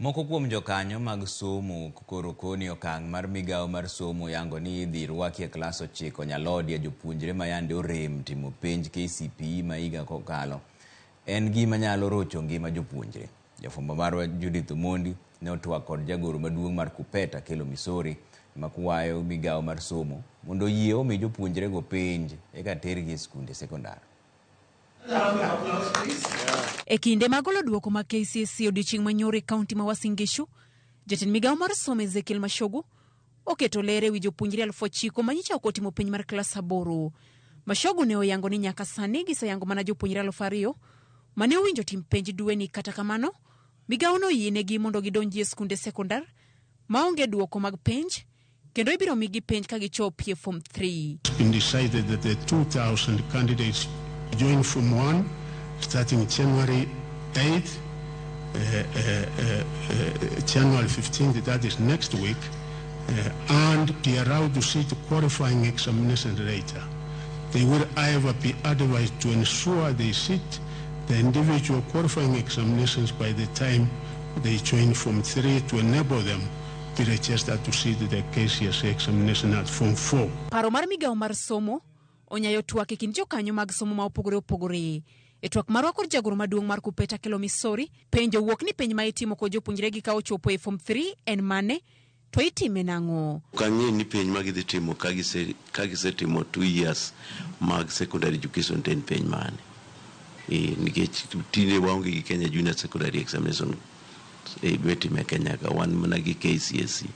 Moko kuom jokanyo mag somo koro koni okang' mar migawo mar somo yango ni idhi rwaki e klas 9 nyalhodia jopuonjre ma yande orem timo penj KCPE ma higa kokalo en gima nyalo rocho ngima jopuonjre. Jafwambo marwa Judith Omondi ne otwak kod jagoro maduong' mar KUPPET Akelo Misori makwayo migawo mar somo mondo oyie omi jopuonjrego penj eka tergi e skunde sekondar. E kinde mag golo duoko mag KCSE odiochieng' manyoro e kaunti ma Uasin Gishu, jatend migawo mar somo Ezekiel Machogu oketo ler ewi jopuonjre 9,000 manyicha ok otimo penj mar klas 8. Machogu ne oyango ni nyaka sani giseyango mana jopuonjre 2,000 mane owinjo tim penj dweni. Kata kamano, migawo no oyienegi mondo gidonji e skunde sekondar maonge duoko mag penj kendo ibiro migi penj ka gichopie form 3. It's been decided that the 2,000 candidates join Form 1 starting January 8th, January 15th, that is next week, and be allowed to sit qualifying examination later. They will, however, be advised to ensure they sit the individual qualifying examinations by the time they join Form 3 to enable them be registered to sit the KCSE examination at Form 4. Paro mar migawo mar somo onyayo twak e kind jokanyo mag somo ma opogore opogore. E twak marwa kod jagoro maduong' mar KUPPET Akelo Misori, penjo wuok ni penj ma itimo kod jopuonjre gi ka ochopo e form 3 en mane to itime nang'o? Ok ang'e ni penj ma gidhi timo ka gisetimo 2 years mag secondary education to en penj mane. Nikech tinde waonge gi Kenya Junior Secondary Examination mitime Kenya ka, wan mana gi KCSE.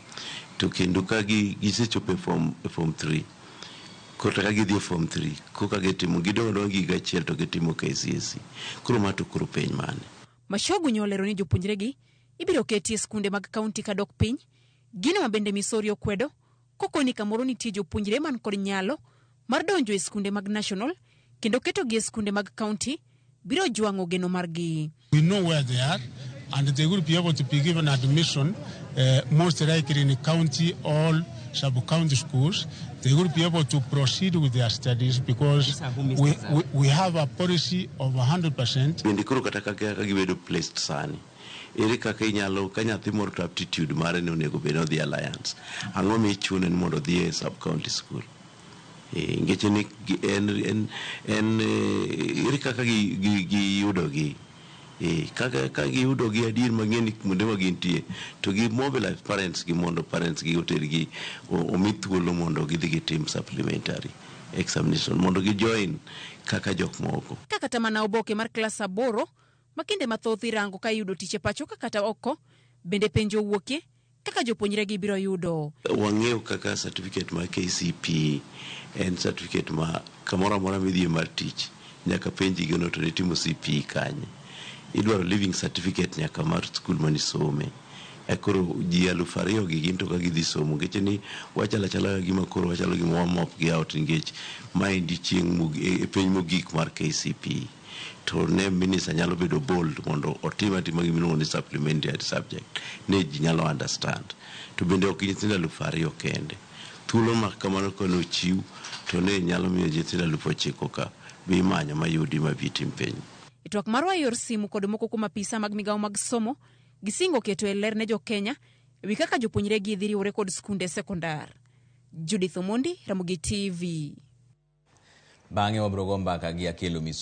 To kendo ka gisechopo e form 3, kata ka gidhi e form 3, koka gitimo gidong' adong'a gi higa achiel to gitimo KCSE. Koro ma to koro penj mane? Machogu ne olero ni jopuonjre gi ibiro keti e skunde mag kaunti kadok piny, gino ma bende Misori okwedo kokoni kamoro nitie jopuonjre man kod nyalo mar donjo e skunde mag national kendo ketogi e skunde mag kaunti biro jwang'o geno margi. We know where they are and they will be able to be given admission most likely in county or sub-county schools. They will be able to proceed with their studies because we have a policy of 100%. Bende koro kata kaka gibedo placed sani, ere kaka inyalo ka nyathi moro to aptitude mare ne onego bed ni odhi Alliance, ang'o michune ni mondo odhi e sub-county school? Nikech ni en ere kaka giyudogi? Kaka ka giyudogi adier mang'e ni kuonde ma gintie to gi mobilize parents gi mondo parents gi otergi omi thuolo mondo gidhi gitim supplementary examination mondo gi join kaka jok moko. Ka kata mana oboke mar klas 8 ma kinde mathoth irango ka iyudo tich e pacho ka kata oko, bende penjo owuokie kaka jopuonjre gi biro yudo. Wang'eyo kaka certificate mar KCPE en certificate ma kamoro amora midhiye mar tich nyaka penji gino to nitimo CPE kanye. Idwaro leaving certificate nyaka mar skul manisome. Koro ji 2,000 gi gin to ka gidhi somo nikech ni wachalo achala gima koro wachalo gima wamop gi out nikech maendi chieng' e penj mogik mar KCPE. To ne minister nyalo bedo bold mondo otim atima gima iluongo ni supplementary subject ne ji nyalo understand. To bende ok nyithindo 2,000 kende. Thuolo ma kamano kane ochiw to ne nyalo miyo nyithindo 9,000 ka be imanyo mayudi ma bi tim penj. E twak marwa e yor simu kod moko kuom apisa mag migawo mag somo, gisingo keto e ler ne jo-Kenya ewi kaka jopuonjre gi dhi riwore kod skunde sekondar. Judith Omondi, Ramogi TV. Bang'e wabiro go mbaka gi Akelo Misori.